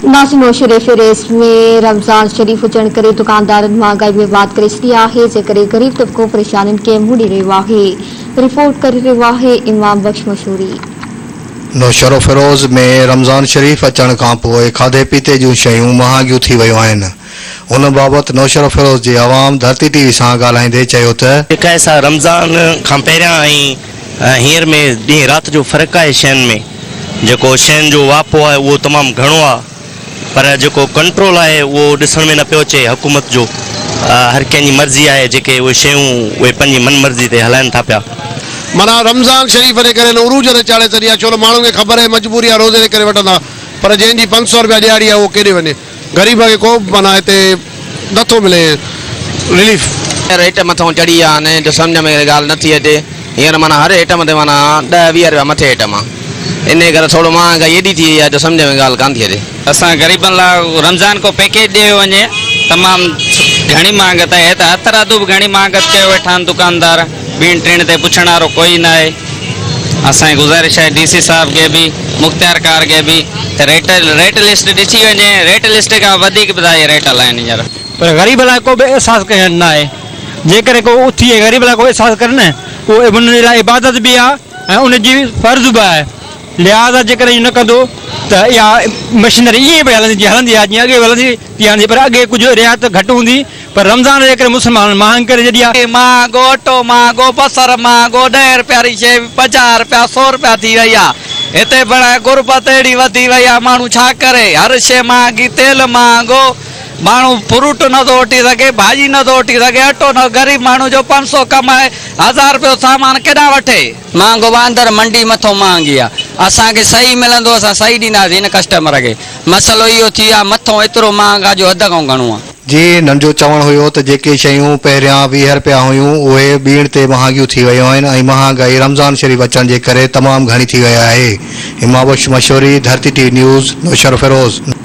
ناصر نوشهري فيريس ۾ رمضان شريف هجڻ ڪري دڪاندارن مهانگائي ۾ واڌ ڪري ڇڏي آهي جنهن ڪري غريب طبقو پريشانين کي منهن ڏئي رهيو آهي رپورٽ ڪري رهيو آهي امام بخش مشوري. نوشهروفيروز ۾ رمضان شريف اچڻ کانپوء کاڌي پيتي جون شيون مهانگيون ٿي ويون آهن ان بابت نوشهروفيروز جي عوام ڌرتي ٽي وي سان ڳالهائيندي چيو ته. جيڪا آهي سا رمضان کان پهريان ۽ هينئر ۾ ڏينهن رات جو فرق آهي شين ۾ جيڪو شين جو واهپو آهي اهو تمام گهڻو آهي پر جيڪو ڪنٽرول آهي اهو ڏسڻ ۾ نه پيو اچي حڪومت جو هر ڪنهن جي مرضي آهي جيڪي اهي شيون اهي پنهنجي من مرضي تي هلائن ٿا پيا. معنيٰ رمضان شريف جي ڪري هن عروج تي چاڙهي ڇڏي آهي ڇو ته ماڻهن کي خبر آهي مجبوري آهي روزي جي ڪري وٺندا پر جنهن جي 500 رپيا ڏهاڙي آهي اهو ڪيڏي وڃي. غريب کي ڪو به معنيٰ هتي نه ٿو ملي رليف. ريٽ مٿئون چڙهي ويا آهن جو سمجهه ۾ ڳالهه نه ٿي اچي هينئر معنيٰ هر ائٽم تي معنيٰ ڏهه 20 رپيا مٿي ائٽم آ انهي ڪري ٿورو مهانگائي ايڏي ٿي وئي آ جو سمجهه ۾ ڳالهه ڪانه ٿي اچي. اسان غريبن لاء رمضان ڪو پيڪيج ڏيو وڃي تمام گهڻي مهانگت آهي هي ته هٿرادو به گهڻي مهانگت ڪيو ويٺا آهن دڪاندار. ٻيڻ ٽيڻ تي پڇڻ وارو ڪوئي ناهي. اسان جي گذارش آهي ڊي سي صاحب کي به مختيارڪار کي به ته ريٽ ريٽ لسٽ ڏٺي وڃي ريٽ لسٽ کان وڌيڪ به ٿا اهي ريٽ هلائين هينئر. پر غريب لاء ڪو به احساس ڪنهن وٽ ناهي. جيڪڏهن ڪو اٿي ۽ غريب لاء ڪو احساس ڪري نه اهو ان جي لاء عبادت به آهي ۽ ان جي فرض به آهي. لهٰذا جيڪڏهن اهو نه ڪندو ته اها مشنري ائين پئي هلندي جيئن هلندي آهي جيئن اڳي به هلندي تيئن هلندي پر اڳي ڪجهه رعايت گهٽ هوندي پر رمضان جي ڪري مسلمانن مهانگ ڪري ڇڏي آهي. مهانگو اٽو مهانگو بصر مهانگو ڏهين رپيا ري شيء به 50 رپيا سو رپيا ٿي وئي آ هتي پڻ غربت اهڙي وڌي وئي آ ماڻهو ڇا ڪري هر شيء مهانگي تيل مهانگو ماڻهو فروٽ نٿو وٺي سگهي ڀاڄي نٿو وٺي سگهي اٽو نه غريب ماڻهو جو 500 ڪمائي هزار رپيو سامان ڪيڏانهن وٺي. مهانگو باندر منڊي مٿو مهانگي آ اسان کي صحيح ملندو اسان صحيح ڏينداسين هن ڪسٽمر کي مسئلو اهو ٿي ويو آ مٿو ايترو مهانگ آ جو حد کان گهڻو آ. جي هنن جو چوڻ هيو ته جيڪي شيون پهريان 20 رپيا هيون اهي ٻيڻ تي مهانگيون ٿي ويون آهن ۽ مهانگائي رمضان شريف اچڻ جي ڪري تمام گهڻي ٿي وئي آهي. Imam Bakhsh Mashori, Dharti T V news, Naushahro Feroze.